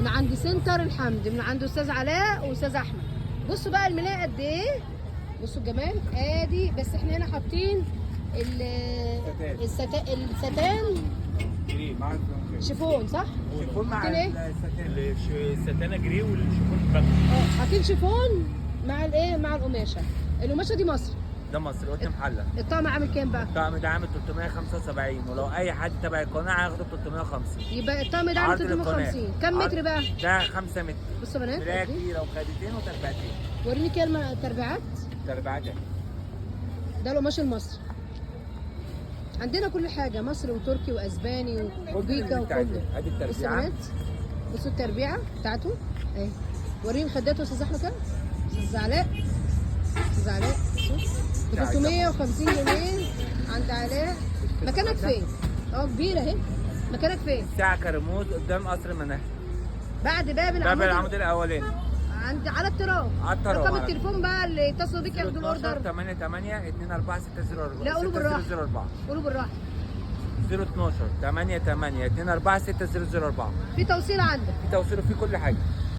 من عند سنتر الحمد، من عند استاذ علاء واستاذ احمد. بصوا بقى الملايه قد ايه، بصوا الجمال ادي. بس احنا هنا حاطين الستان شيفون، صح؟ شيفون مع حاطين ايه؟ الستان. الستانه جري والشيفون بخت. حاطين شيفون مع الايه؟ مع القماشه. القماشه دي مصري. ده مصري قطن محلى. الطقم عامل كام بقى؟ الطقم ده عامل 375، ولو اي حد تبع القناة هياخده ب 350. يبقى الطقم ده عامل عرض للقناة. 350. كم متر بقى؟ ده 5 متر. بصوا يا بنات مراية قد إيه؟ كبيرة وخدتين وتربعتين. وريني كده التربيعات. تربعات اهي. ده القماش المصري. عندنا كل حاجة، مصري وتركي واسباني وبيكا اللي انت عايزاه. وكله. ادي بصوا يا التربيعه. بنات، بصوا التربيعه بتاعته اهي. وريني مخداته يا استاذ احمد كده. استاذ علاء، استاذ علاء، ب 350 جنيه عند علاء. مكانك فين؟ كبيرة اهي. مكانك فين؟ الساعة كرموز قدام قصر مناهل، بعد باب باب العمود. العمود الاولاني، عند على التراب. على التراب. رقم التليفون بقى اللي يتصلوا بيك ياخدوا ال order. 8 8 2 4 6 0 4. لا، قولوا بالراحة. 04. قولوا بالراحة. 012 8 8 2 4 6 0 0 4. في توصيل عندك؟ في توصيل وفي كل حاجة.